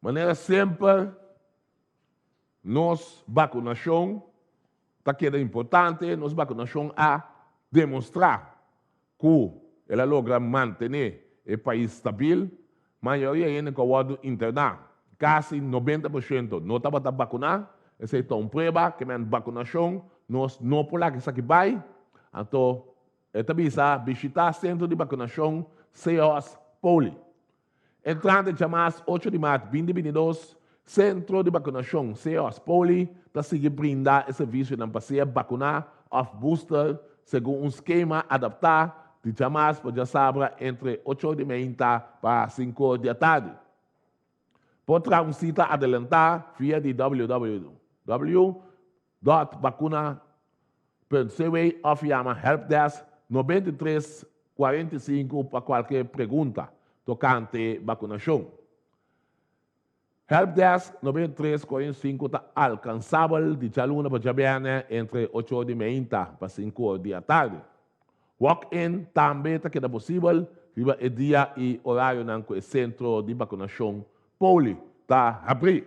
Manera semper, nos vakunashon ta keda importante, nos vakunashon a demostrá ku el a logra mantené e pais stabil. Mayoria hende ku a wòrdu interná, kasi 90%, no tabata vakuná. Esei ta un prueba ku men vakunashon nos no por laga esaki bai. Anto e ta bisa bishitá sentro di vakunashon CEOS Poli. Entrante djamas 8 di mart 2022, Sentro di Vakunashon CEOS Poli ta sigui brinda e servisionan pa sea bakuná òf booster segun un skema adaptá di djamas pa djasabra entre 8 or di meinta pa 5 or di atardi. Por traha un sita adelantá via di www.vacuna.cw òf yama Helpdesk 93 45 pa kualke pregunta tokante bakunashon. Helpdesk 93 45 ta alkansabel di djaluna pa djabièrnè entre 8 or di meinta pa 5 or di atardi. Walk-in tambe ta keda posibel riba e dia i orarionan ku e sentro di bakunashon Poli ta habrí.